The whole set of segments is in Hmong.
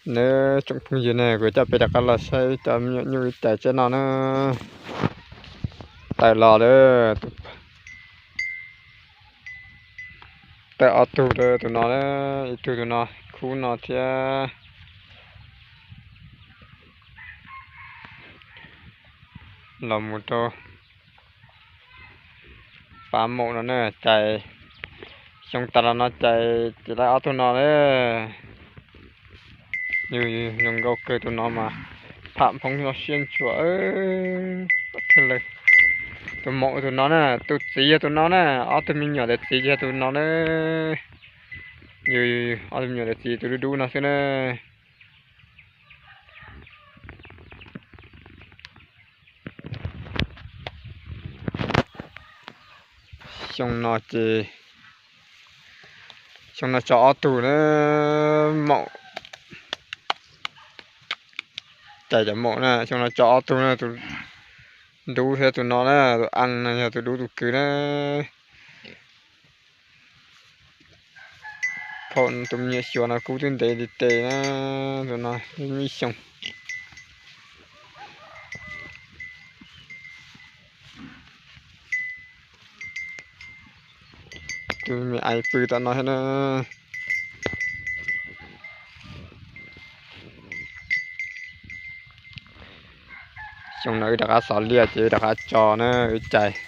Nawb tsoom phooj ywg ne, kuv coj peb rov qab los saib cov me nyuam nyuj ib cais tseb no na. Tawm los lawm. Tawm ob tug, tus no, ib tug tus no, khub no thiab. Los mus rau pab maum no na, cais xyoo tas los no cais ces lawv ob tug no na. Yus zoo nkauj kawg tus no mas, pham nphoob loj siab ntsuas. Tus maum tus no na, tus txiv yog tus no na, ob tug me nyuam ntawm txiv yog tus no na. Yus, ob tug me nyuam ntawm txiv tus dub dub no xwb na. Xyoo no ces, xyoo no tso ob tug na, maum, cais cov maum na, xyoo no tso ob tug na, tus dub thiab tus no na, tus a no yog tus dub tus kwv na. Phom tus me nyuam xyuas no kub twb ntev li tes na, tus no ib xyoo. Tus me ais pw tom no thiab na. Xyoo no wb rov qab xov liaj ces wb rov qab tso na, wb cais.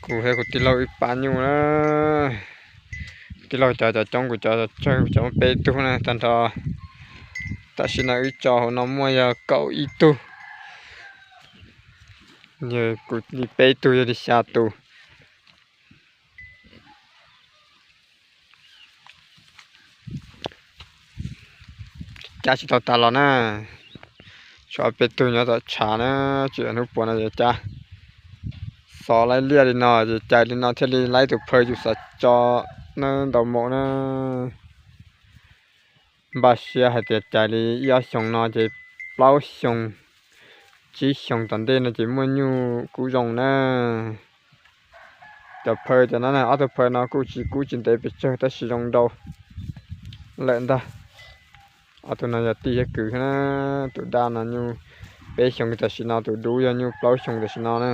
Kuv thiab kuv tij laug wb pab nyuj na. Tij laug cov cov coob, kuv cov tsawg, kuv cov muaj peb tug na tag nrho. Tam sim no wb tso hauv no muaj yog kaum ib tug. Yog kuv li peb tug yog li xya tus. Cab tsis tau tas los na. Tshuav peb tug nyob tom tshav na, tsis yog hnub puav no yuav cab. Xov laib liaj li no ces cais li no thiaj li laib tus phaw yus xav tso na, ntaus maum na. Npaj siab hais tias cais li ib ob xyoos no ces plaub xyoos, tsib xyoos tom ntej no ces muaj nyuj kub zoo na. Cov phaw cov no na, ob tug phaw no kuj tsis kub tsis ntev pes tsawg tab sis zoo nrau lawm ntag. Ob tug no yog tij thiab kwv na. Tus daj no nyuj peb xyoos tam sim no, tus dub yog nyuj plaub xyoos tam sim no na.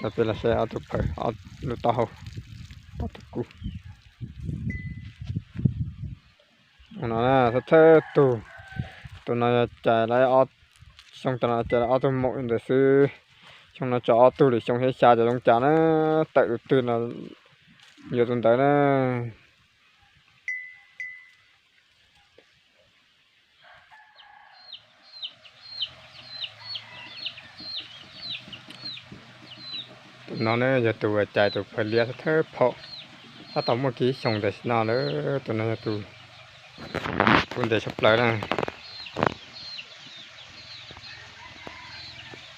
Coj peb los saib ob tug phaw, lub taub hau, ob tug kub. No thawj thawj tug, tus no yog cais lawm, xyoo tas no cais lawm ob tug maum ntawd xwb. Xyoo no tso ob tug, lwm xyoo thiab xya cov zoo cas na, tawm tus twg no yuav tus ntawd na. Tus no ne yog tus uas cais tus phaw liab thawj phom, tab tom muaj kiag ib xyoos tam sim no lawm. Tus no yog tus kub ntev tshaj plaws na.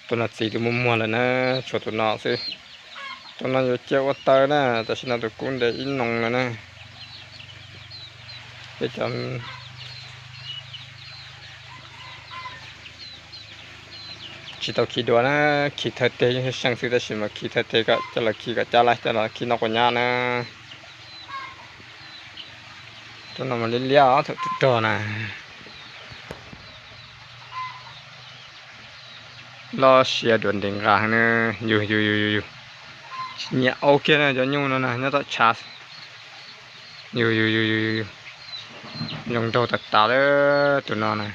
Tus no txiv twb muag muag lawm na, tshuav tus no xwb. Tus no yuav cia ua taw na, tam sim no tus kub ntev ib noo lawm na. Peb cov tsis tau khi dua na, khi thawj teg yeej seev xwb tab sis mas khi thawj teg kom coj los khi kom cab laib coj los khi noj quav nyab na. Tus no mas liab liab os, thaum twb rog na. Loj siab dua ntev nqa heev na. Yus yus yus yus yus, nyiam ua kiag na cov nyuj no na nyob tom tshav. Yus yus yus yus yus, zoo nraug tas tas lawm tus no na.